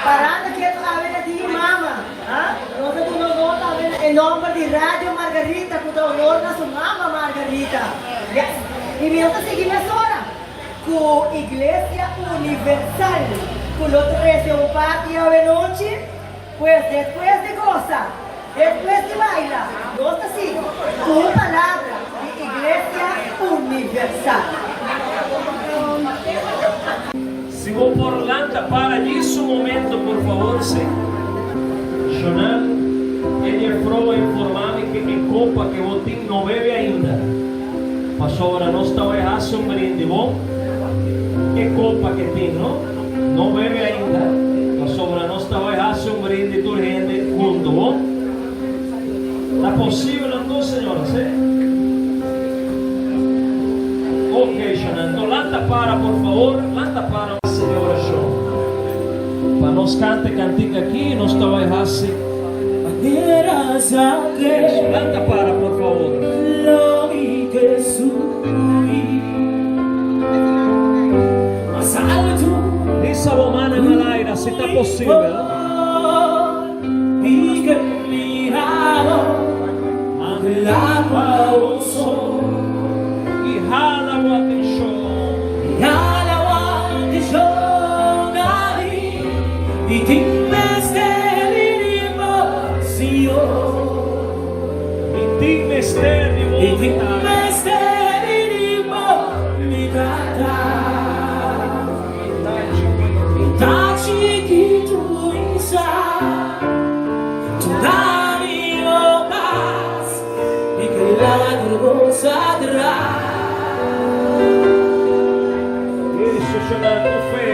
Paranda ketu awe na di mama. Ha? Nos a duna honor tambe na e nomber di Radio Margarita ku ta honor na su mama Margarita. Yes. I mi ta sigui mesora ku Iglesia Universal ku lo trese un parti awe nochi. Pues despues di gosa, despues di baila, nos ta sigui ku un palabra di Iglesia Universal. Si bo por lanta para djis su momento por favor si. Shonal, e jefrou a informa mi ke e kopa ke bo tin no bebe ainda. Pasobra nos ta bai hasi un brindi bon. E kopa ke tin no no bebe ainda. Pasobra nos ta bai hasi un brindi tur hende hunto bon. Ta posibel anto señora si? Ok Shonal, no lanta para por favor, lanta para. Hasi e orashon. Pa nos kanta e kantika aki, nos ta bai hasi. Eso, lanta para por favor. Hisa bo mannan al aire si ta posibel. I hala bo atenshon. Mi tin mester di bo, mi Tata. Mi ta chikitu. Eso shona ku fe.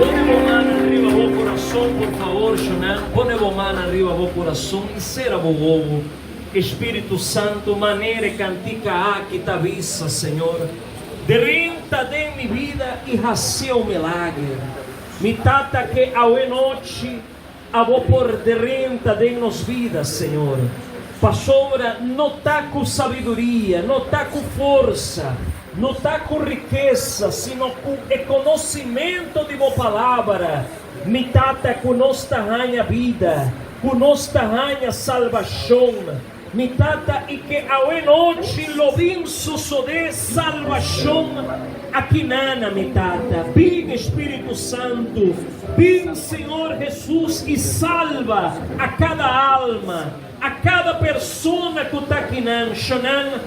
Pone bo mannan riba bo kurason, por favor, Shonel. Pone bo mannan riba bo kurason i sera bo wowo. Espíritu Santu, manera e kantika aki ta bisa, Señor, drenta den mi bida i hasi un milager. Mi Tata ke awe nochi Abo por drenta den nos bida, Señor, pasobra no ta ku sabiduria, no ta ku forsa, no ta ku rikesa, sino ku e konosimento di Bo Palabra, mi Tata, ku nos ta haña bida, ku nos ta haña salbashon. Mi Tata, i ke awe nochi lo bin sosodé salbashon akinana, mi Tata. Bin, Spiritu Santu, bin, Señor Hesus, i salba a kada alma, a kada persona ku ta akinan. Shonan,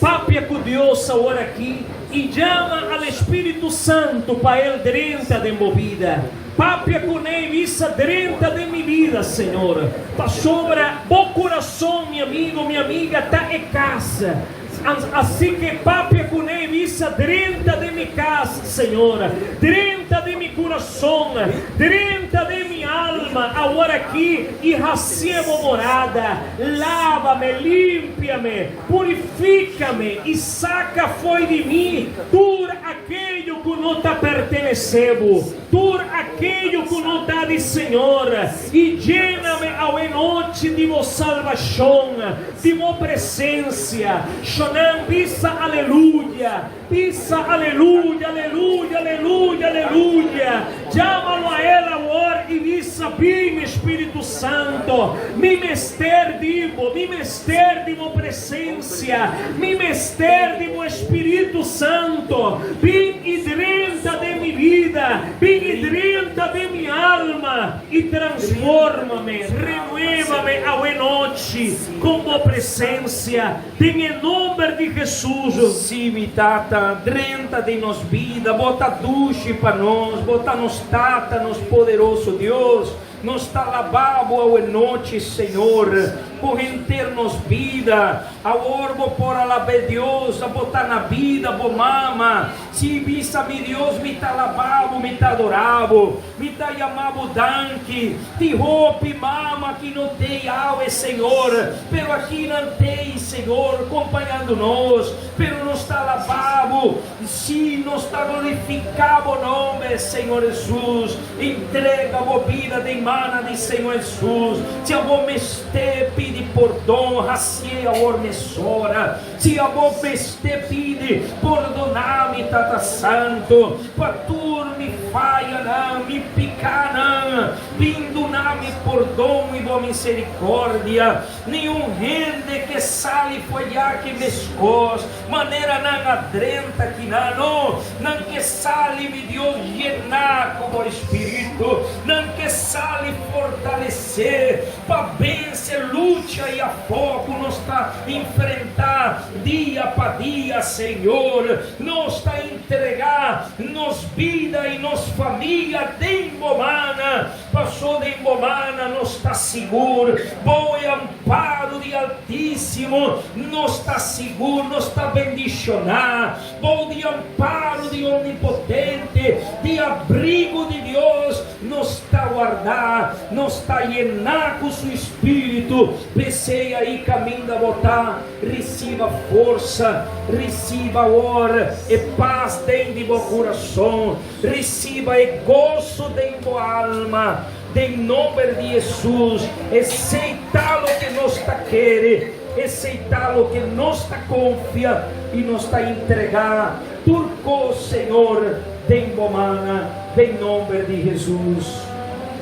papia ku Dios awor aki i yama al Spiritu Santu pa El drenta den bo bida. Papia ku ne i bisa, Drenta den mi bida, Señor, pasobra bo kurason, mi amigo, mi amiga, ta e kas. Así ke papia ku ne i bisa. Bisa drenta den mi kas, Señor, drenta den mi kurason, drenta den mi alma awor aki i hasié bo morada. Lábame, límpiame, purifikame i saka fo'i di mi tur akeyo ku no ta pertenesé bo, tur akeyo ku no ta di Señor, i yename awe nochi di bo salbashon, Di bo presencia, Shonan bisa aleluya, bisa aleluya, aleluya, aleluya, aleluya. Llámalo a El awor i bisa, Bin, Spiritu Santo, mi mester di bo, mi mester di bo presencia, mi mester di bo Spiritu Santo. Bin i drenta den mi bida, bin i drenta den mi alma i transfórmame, renuévame awe nochi con bo presencia, den e nomber di Jesús. Sí, mi Tata, drenta den nos bida, bo ta dushi pa nos, bo ta nos Tata, nos poderoso Dios. Nos ta alabá bo awe nochi, Señor, ku henter nos bida. Awor bo por alab'é Dios, bo ta na bida, bo mama. Sí, bisa mi Dios, mi ta alabá bo, mi ta adorá bo, mi ta yamá bo danki. Tin hopi mama ki no t'ei awe, Señor, pero aki nan t'ei, Señor, kompañando nos. Pero nos ta alabá bo. Sí, nos ta glorifiká bo nomber, Señor Hesus. Entrega bo bida den mana di Señor Hesus. Si abo mester pidi pordon, hasié awor mesora. Si abo mester pidi, Pordoná mi, Tata Santu, pa tur mi fayanan, mi pikánan. Bin duna mi pordon i bo miserikòrdia. Niun hende ke sali foyá ke meskos manera nan a drenta kinan. No, nan ke sali, mi Dios, yená ku bo Espíritu. Nan ke sali fortalesé pa vense lucha i afó ku nos ta enfrentá dia pa dia, Señor. Nos ta entregá nos bida i nos famia den bo mana. Pasó den bo mana nos ta sigur, bou e amparo di Altísimo nos ta sigur, nos ta bendishoná. Bou di amparo di Omnipotente, di abrigo di Dios, nos ta wardá, nos ta yená ku su Spiritu. P'esei ai kaminda bo ta, Riciba forsa, riciba awor e pas den di bo curason, riciba e goso den bo alma, den nomber di Jesus. Esey ta loke nos ta kere, esey ta loke nos ta confia y nos ta entrega tur cos, Señor, den bo mana, den nomber di Jesus.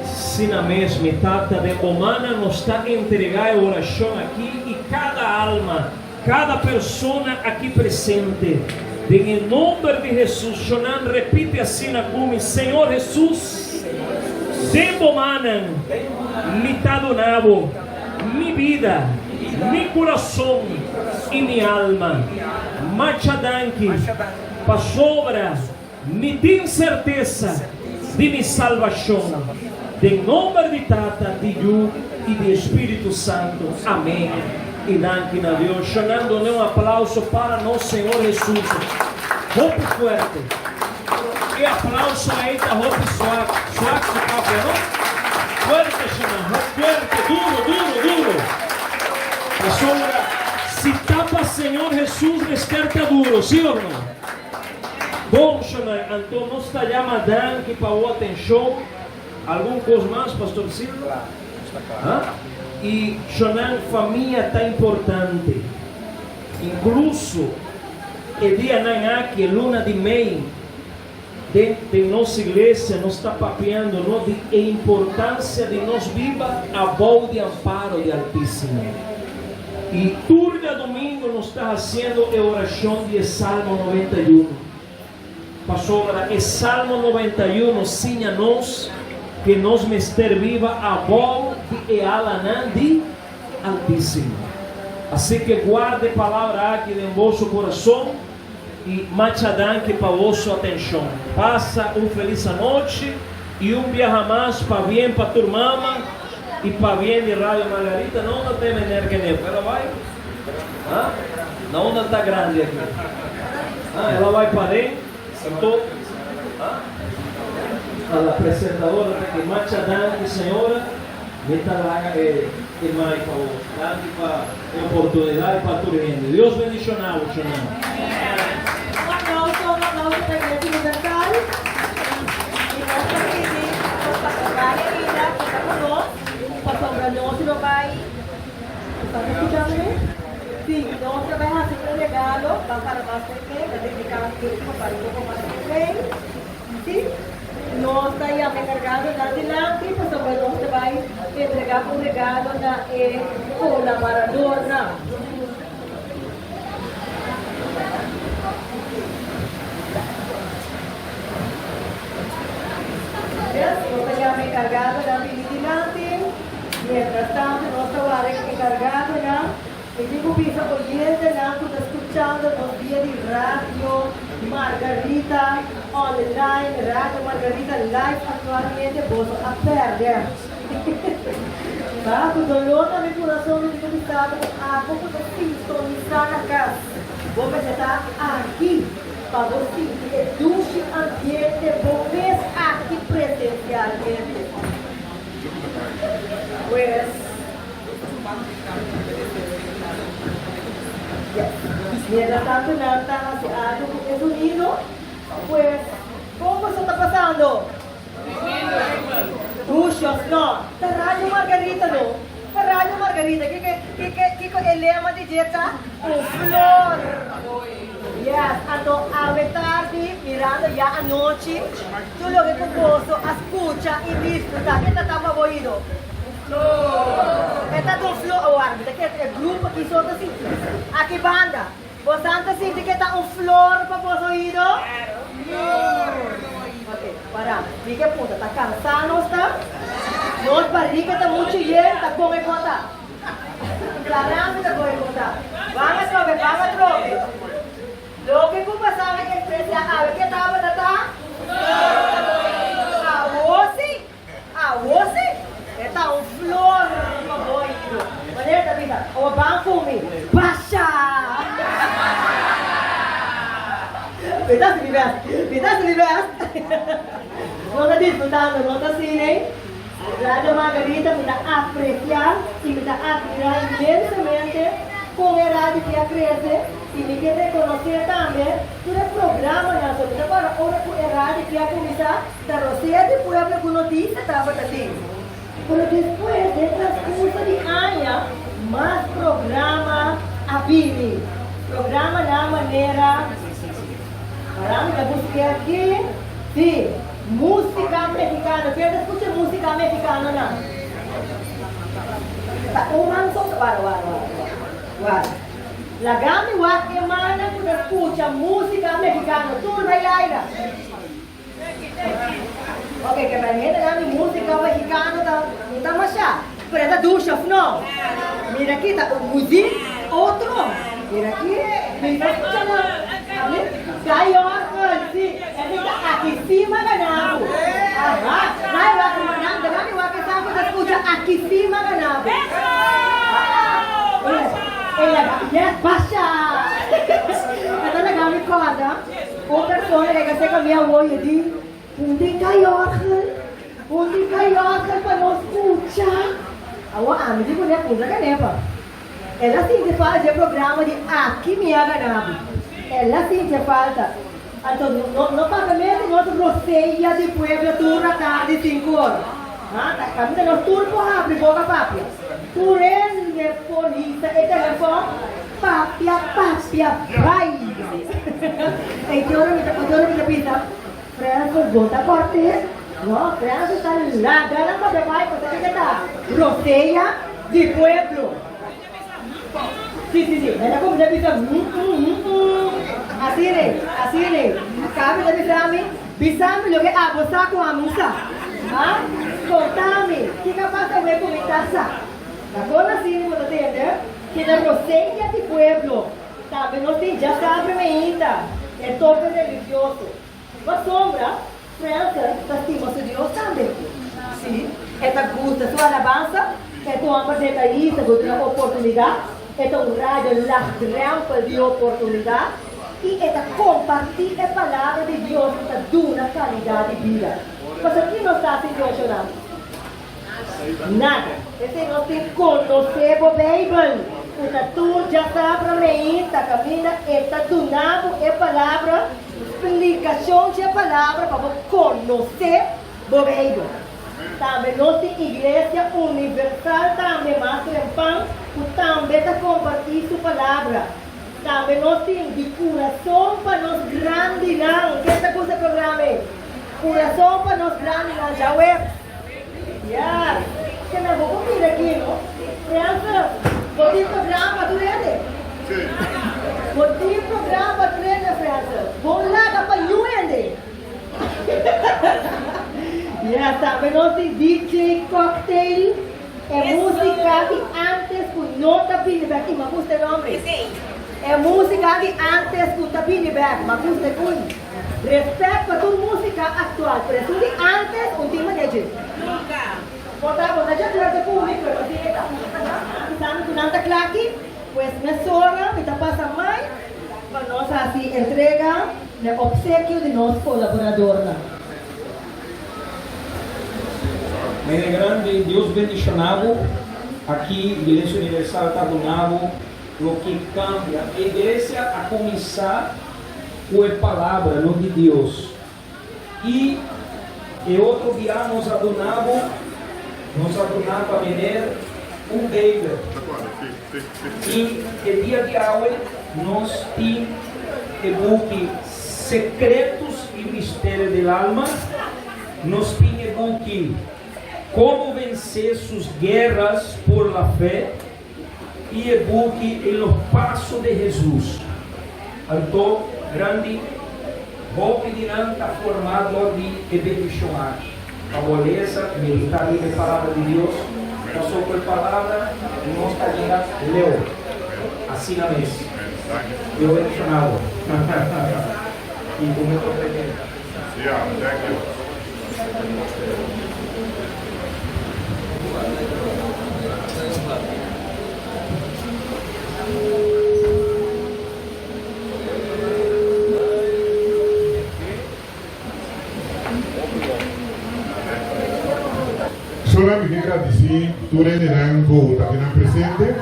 Sina mes, mi Tata, den bo mana nos ta entregá e orashon akí i kada alma, kada persona akí presente, den e nomber di Hesus. Shonan repite asina ku mi, Señor Hesus, den bo manan mi ta duna bo mi bida, mi kurason i mi alma. Macha danki pasobra Mi tin sertesa di mi salbashon. Den nomber di Tata, di Yu i di e Spiritu Santu. Amen. I danki na Dios. Shonan done un aplauso para nos Señor Hesus. Hopi fuerte. E aplauso ei ta hopi swak. Swak si papia, no? Fuerte, shonan. Fuerte, duro, duro, duro. Pasobra si ta pa Señor Hesus mester ta duro, si or no? Bon, shonai, anto nos ta yama danki pa bo atenshon. Algun kos mas, Pastor Silva? Ha? I shonnan, famia ta importante. Inkluso e dianan aki, e luna di mei, den den nos iglesia nos ta papiando no di e importansia di nos biba abou di amparo di Altísimo. I tur djadumingu nos ta hasiendo e orashon di e Salmo 91, pasobra e Salmo 91 siña nos ke nos mester biba abou di e alanan di Altísimo. Así ke guarda e palabra aki den boso kurason i macha danki pa boso atenshon. Pasa un felis anochi i un biaha mas pabien pa tur mama i pabien di Radio Margarita. Na unda ta e meneer Kenepo? El a bai? Ha? Na unda ta grandi aki? Ah, el a bai paden, anto ah, a la presentadora ta ki macha danki señora, mi ta laga e e mic pa bo. Danki pa e oportunidad y pa tur hende. Dios bendiciona bo, Shonel. Un aplauso, un aplauso pa Iglesia Universal. Y nos ta pidi nos pa e bai ainda cu ta cu nos, pasobra nos lo bai. Bo ta skuchando mi? Sí, nos ta bai hasi un regalo, ban para mas den mei, ta dediká último para un poko mas den mei. Sí, nos ta yama enkargadonan dilanti pasobra nos ta bai entregá un regalo na e kolaboradornan. Yes, nos ta yama enkargadonan bini dilanti. Mientras tanto nos ta wara e enkargadonan. Mi tin ku bisa oyentenan ku ta skuchando nos via di Radio Margarita online, Radio Margarita live aktualmente, boso a pèrdè. Ta ku dolor na mi kurason mi tin ku bisa bo ku abo ku ta sintonisá na kas, bo mester ta aki pa bo sinti e dushi ambiente bo mes aki presensialmente. Pues, yes. Mientras tanto nan ta hasi algo ku e sonido, pues, kon boso ta pasando? Dushi of no? Ta Radio Margarita no. Ta Radio Margarita. Kiko, kiko, kiko e lema di dje ta? Un flor. Yes, anto awe tardi, mirando ya anochi, tur loke ku boso a skucha i disfrutá, ke ta ta pa bo oido? Flor. E ta un flor. Awor, mi ta kere e grupo aki so ta sinti. Aki banda, bosan ta sinti ke ta un flor pa boso oido? Ok, para. Mi ke punta, ta kansá nos ta? Nos barriga ta muchu yen, ta kon e kota? Claramente ta kon e kota. Ban atrobe, ban atrobe. Loke ku pasaba ekspresiá awe ke tabata ta? Awor si, awor si, e ta un flor pa bo oido. Manera ta bisa, Awor ban ku mi, basha! Mi ta hasi mi bèst, mi ta hasi mi bèst. No ta disfrutando, no ta asina, eh? Radio Margarita mi ta aprecia y mi ta admira inmensamente con e radio ki a crece y mi ke reconoce tambe tur e programanan so mi ta para ora cu e radio ki a cuminsa ta rosea di pueblo cu noticia tabata tin pero despues den transcurso di aña mas programa a bini programanan manera para mi ta busca aki si. Músika mexicano, ken ta skucha músika mexicano nan? Ta un man so ta wara wara wara wara. Laga mi wak e mannan ku ta skucha músika mexicano tur bai laira. Ok, ke bai hendenan di músika mexicano ta no ta masha, pero e ta dushi of no? Mira aki ta un muzik otro. Mira aki mi ta skucha nan. Gayorkel, si. E bisa aki si maganabu. Aha, nai wak nan nan wak esa ku ta skucha aki si maganabu. E laga yes basha. E ta laga mi kòrda un persona ke ka seka mi awo i e di un di gayorkel, un di gayorkel pa nos skucha. Awo ami di kuné puntra kanepa. El a sinti falta dje programa di Aki Mi A Ganabu. El a sinti e falta. Anto no no papia nos rosea di pueblo tur atardi sinkor. Ha, ta caminda nos tur por habri boca papia. Tur hende por hisa e telefon papia papia bai. Ey ki ora mi ta ki ora mi ta bisa Francis bo ta corte? No, Francis ta laga nan papia bai pasobra kiko ta rosea di pueblo. Sí, sí, sí. El a cuminsa bisa, mm, mm, mm. Así ne, así ne. Cabe ta bisa mi, bisa mi loke abo sa cu ami sa. Ha? Conta mi, kico a pasa awe cu mi ta sa? Ta con así bo ta tende? Keda Roselia di pueblo. Tambe nos tin djasabre meinta, e tope religioso. Pasobra Frances ta stima su Dios tambe. Sí, e ta gusta su alabansa, e ta un homber detayista ku duna oportunidat, e ta un radio lagdrempel di oportunidat. I e ta kompartí e Palabra di Dios ku ta duna kalidat di bida. Pasobra ki nos ta hasi Dioshonan? Nada. P'esei nos tin konosé bo Beibel, ku ta tur djasabra meinta kaminda e ta duna bo e palabra, splikashon dje palabra pa bo konosé bo Beibel. Tambe nos tin Iglesia Universal tambe mas trempan ku tambe ta kompartí su palabra. Tambe nos tin Di Kurason pa Nos Grandinan. Ken ta gusta e programa ei? Kurason pa Nos Grandinan djaweps. Ya, ke nan bo por mira aki no. Francis, bo tin programa pa tur hende? Sí. Bo tin programa pa tur hende, Francis. Bo laga pa yu hende. Ya, tambe nos tin DJ Cocktail, e musica di antes cu no ta bini bek. Y m'a gusta e nombre. E musica di antes cu ta bini bek. M'a gusta e cun. Respect pa tur musica actual, pero esun di antes un tin manera dje. Nunca. Por ta bo ta dje duerte cu mi, pero asina e ta. Bisa mi cu nan ta cla aki, pues mesora mi ta pasa mai pa nos haci entrega na e obsequio di nos colaboradornan. Meneer Grandi, Dios bendiciona bo. Aki Iglesia Universal ta duna bo loke cambia. E iglesia a cuminsa ku e palabra no di Dios. I e otro bia nos a duna bo, nos a duna pa mener un Beibel. I e dia di awe nos tin e buki Secretos y Misterios del Alma, nos tin e buki Cómo Vencer Sus Guerras por la Fe, I e buki En los pasos de Jesús. Anto, grandi hopi di nan ta formá dor di e bendishon aki. Pa bo lesa, meditá riba e Palabra di Dios, pasobra ku e Palabra nos ta yega leu. Asina mes. Dios bendishoná bo. I ku mi otro pregunta. Yeah, thank you. Sora mi ke gradisí tur hendenan ku ta kinan presente.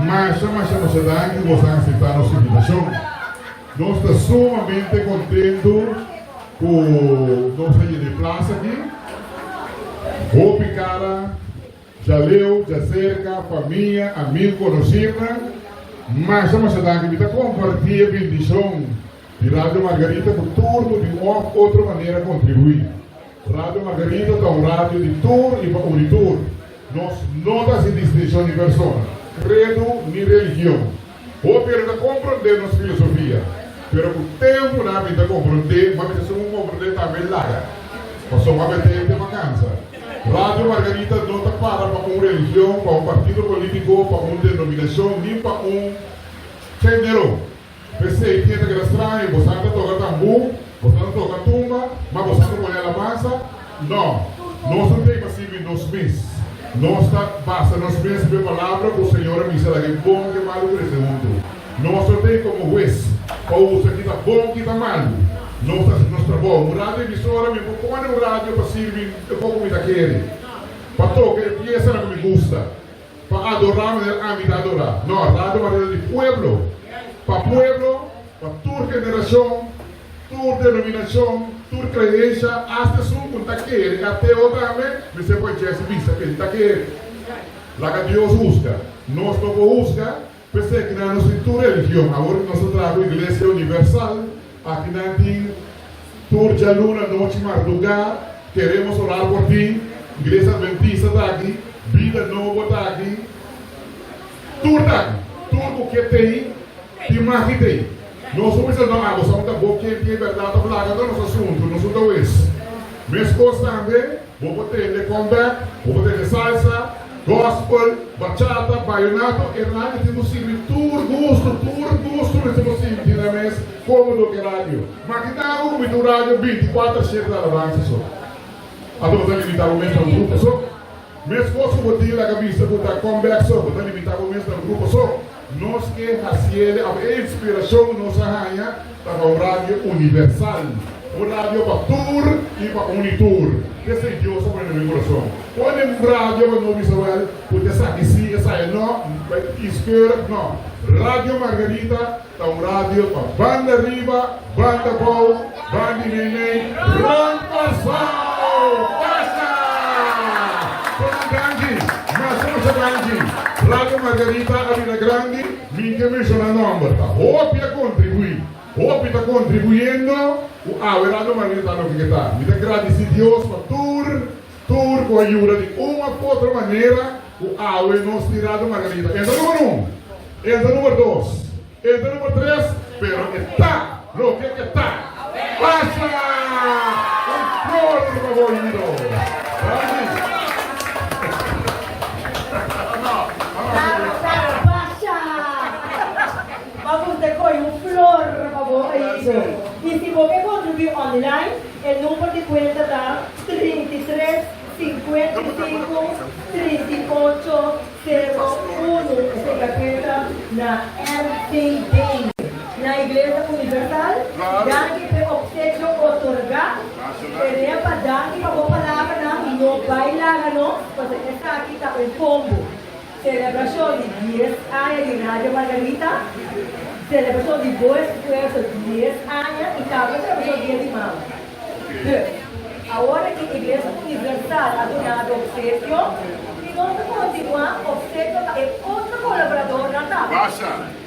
Masha masha masha danki ku boso a aseptá nos invitashon. Nos ta sumamente kontentu ku nos a yena e plasa aki. Hopi kara djaleu, djaserka, famia, amigu, konosirnan. Masha masha danki. Mi ta kompartí e bendishon di Radio Margarita ku tur ku di un òf otro manera kontribuí. Radio Margarita ta un radio di tur i pa uni tur. Nos no ta hasi distinshon di persona, kredu ni religion. Hopi hende ta komprondé nos filosofia, pero ku tempu nan a bin ta komprondé, ma mester segun komprondé tambe laga, pasobra mabia tempu a kansa. Radio Margarita no ta para pa un religion, pa un partido polítiko, pa un denominashon ni pa un género. P'esei tin e ta keda straño, bosan ta toka tambú, bosan ta toka tumba, ma bosan ta pone alabansa? No, nos no tin pa sirbi nos mes. Nos ta basa nos mes riba e palabra ku Señor a bisa, laga e bon ku e malu krese huntu. Nos no tin komo hues pa usa ki ta bon ki ta malu. Nos ta hasi nos trabou. Un radio emisora, mi por pone un radio pa sirbi e poko mi ta kere, pa toka e piesanan ku mi gusta. Pa adorá manera ami ta adorá. No, radio manera di pueblo. Pa pueblo, pa tur generashon, tur denominashon, tur kreensia, asta esun ku n'ta kere ateo tambe, mester poi Jesse bisa ke n'ta kere. Laga Dios husga. Nos no por husga, p'esei kinan nos tin tur religion. Awor ku nos ta traha ku Iglesia Universal, akinan tin tur djaluna nochi mardugá, Queremos orar por ti, Iglesia Adventista ta aki, Bida Nobo ta aki, tur ta aki. Tur ku ke tei, tin mas ki tei. Nos no bisa no abo sa ta bo ken tin e bèrdat òf laga ta nos asuntu, nos no ta wes. Meskos tambe bo por tende comeback, bo por tende salsa, gospel, bachata, bayonato, e radio tin ku sirbi tur gusto, tur gusto mester por sinti nan mes komodo ku e radio. Ma ki ta ku mi ta un radio binticuater shete alabansa so? Anto bo ta limita bo mes na un grupo so? Meskos ku bo tin laga bisa ku ta comeback so, bo ta limita bo mes na un grupo so? Nos ke hasiele of e inspirashon ku nos a haña ta pa un radio universal, un radio pa tur i pa un i tur. P'esei Dios a pone na mi kurason. Pone un radio pa no bisa wèl ku ta esaki si, esaya no, kieskeurig no. Radio Margarita ta un radio pa banda riba, banda bou, bandi meimei, rònt Kòrsou! Pasa! Toma danki, masha masha danki. Radio Margarita a bira grandi, mi ke menshoná nòmber, ta hopi a kontribuí, hopi ta kontribuyendo ku awe Radio Margarita ta loke ke ta. Mi ta gradisí Dios pa tur, tur ku a yuda di un òf otro manera ku awe nos tin Radio Margarita. E ta número un, e ta número dos. E ta number tres, pero e ta loke e ta. Pasa! Un flor riba bo oido. Danki. Claro, claro, pasa! Pa bo ta coge un flor pa bo oido. Y si bo ke contribui online, e number di cuenta ta 33 55 38 Sero unu esei ta kuenta na MCB, na Iglesia Universal. Danki p'e opsekio otorgá. Perea pa danki pa bo palabranan, no bai laga nos, pasobra esaki ta un kombo. Selebrashon di dies aña di Radio Margarita, selebrashon di bo esfuerso dies aña i tambe selebrashon Dia di Mama. Dus, awor aki Iglesia Universal a duna bo opsekio i nos ta kontinuá opsekio pa e otro kolaboradornan tambe.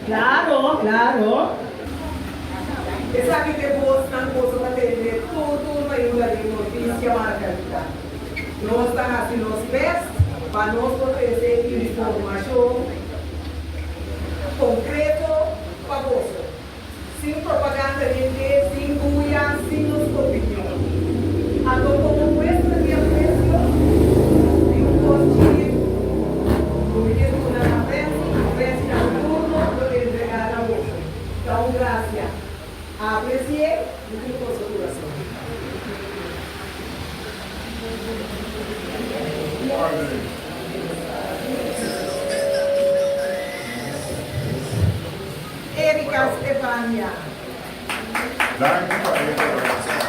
Klaro, klaro. Esaki ta e bosnan ku boso ta tende tur tur pa yuda di Notisia Margarita. Nos ta hasi nos best pa nos por trese informashon konkreto pa boso. Sin propaganda den dje, sin buya, sin nos opinion. Anto komo muestra di apresio, tin un kos chikitu ku mi ke duna na Francy, Francy na su turno lo entregá na boso. Ta un grasia. Apresi'é di tur boso kurason. Erika Stefania. Danki pa e Oscar.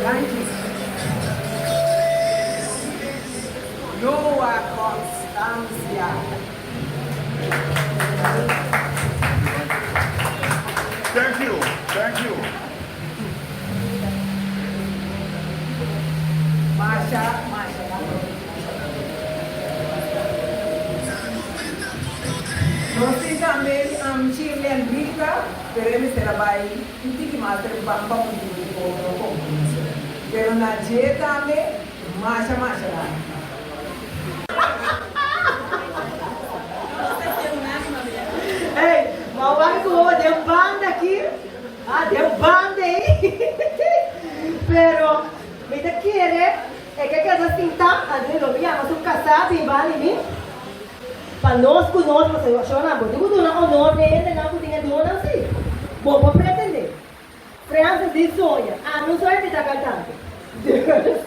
Danki. Noah Constancia. Thank you, thank you. Masha, masha Nos tin tambe Shirley Enrica, pero e mester a bai un tiki mas trempan pa motibu di otro compromiso. Pero na dje tambe masha masha danki. Ey, ma wak ku hopi den banda aki. Ah, den banda ei. Pero mi ta kere e ke keda sinta, anto lo mi yama su kasá bin banda di mi. Pa nos ku nos, pasobra shornan, bo tin ku duna honor na e hendenan ku tin e donnan si. Bo por pretendé. Francis di soña. Ami un soña di ta cantante. Dus,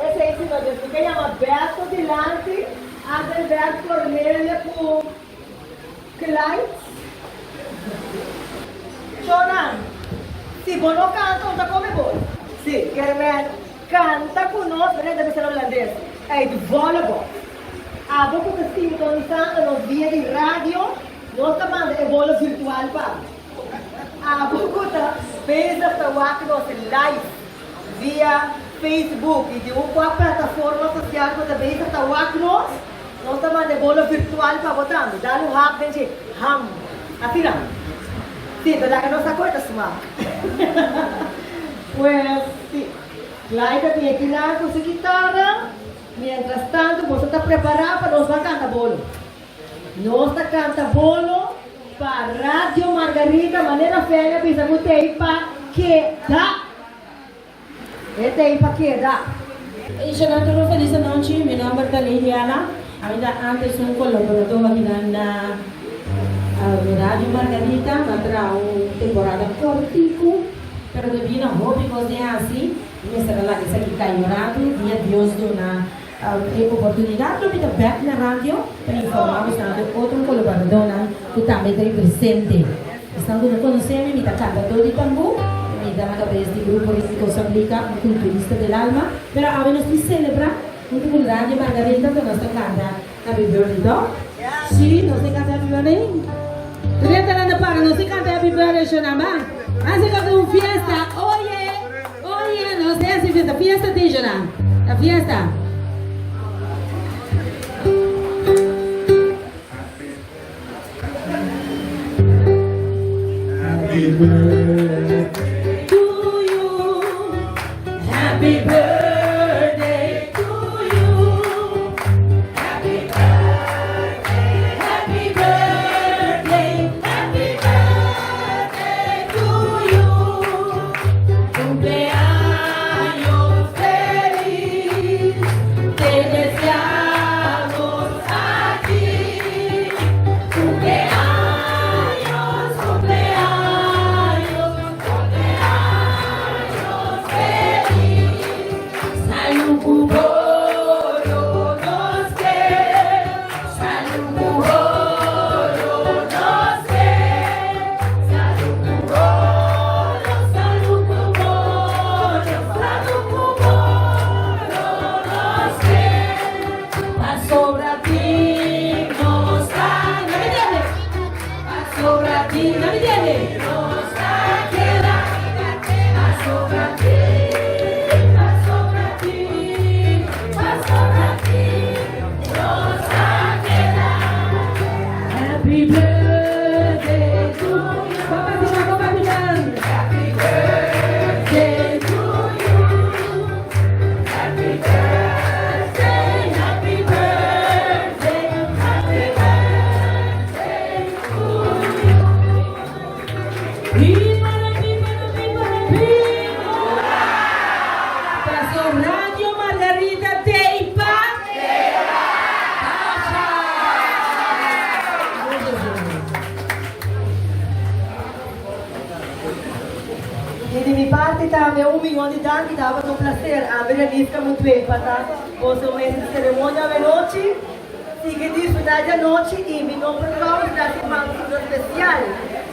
esey si no. Dus mi ke yama Berto dilanti, Adelbert Cornelia cu Clyde. Chonan, si bo no canta un ta come bo. Si, Kermel, canta cu nos, mi ta bisa na Holandes, uit volle borst. Abo cu ta sintonisando nos via di radio, nos ta manda e bolo virtual pa bo. Abo ku ta bezig ta wak nos live via Facebook i di un kua plataforma sosial ku ta bezig ta wak nos, nos ta manda e bolo virtual pa bo tambe. Dal un hap den dje. Ham. Asina. Si, ta laga nos a koe ta smak. Pues, si. Clyde ta bin akinan ku su kitara. Mientras tanto boso ta prepará pa nos ban kanta bolo. Nos ta canta bolo pa Radio Margarita manera Feli a bisa cu t'ey pa keda. E t'ey pa keda. Ishanan tur un felis anochi, mi nomber ta Liliana, ami ta antes un colaborador akinan na Radio Margarita, mi a traha un temporada cortico. Pero debí na hopi kos di hasi, mi mester a laga esaki kai un ratu. Dia Dios duna e oportunidat lo mi ta bèk na radio pa informá bosnan ku otro kolaboradónan ku tambe ta ei presente. Esnan ku no konosé mi, mi ta kantadó di tambú, mi ta na kabes di Grupo Ritmiko Sablika, un kulturista del alma. Pero awe nos tin selebrá huntu ku Radio Margaretha, ku nos ta kanta Happy birthday to? Si, nos tin canta happy birthday. Renta nan ta para, nos tin canta happy birthday Shonamba. Haci como un fiesta. Oye, oye, nos tin haci fiesta. Fiesta tin Shona. Ta fiesta. Happy birthday to you. Happy birthday to you. Happy birthday, happy birthday, happy birthday to you. Cumpleaños feliz, te deseamos a ti. Cumpleaños, cumpleaños, cumpleaños feliz. Salud cuboro nos ke, salud cuboro nos ke, salud cuboro, salud cuboro, salud cuboro nos ke. Pasobra tin nos ta, no mi tende? Pasobra tin, no mi tende? Nos ta keda. Pasobra tin, pasobra tin, pasobra tin nos ta keda. Happy birthday to you. Papá, papá, papá, Happy birthday to you. Happy birthday, happy birthday, happy birthday to you. Viva la viva la viva la viva! Paso Radio Margarita Teipa. Pasha! I di mi parti tambe un miyon di danki, tabata un placer ami Renisca Mutué pa ta boso mes di ceremonia awenochi. Sigui disfruta di anochi y mi no por kousa ta siman un especial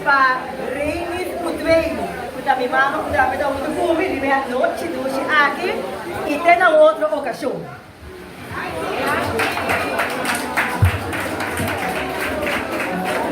pa Renis Mutué cu ta mi mama cu tambe ta hunto cu mi riba e anochi dushi aki y te na otro ocasion.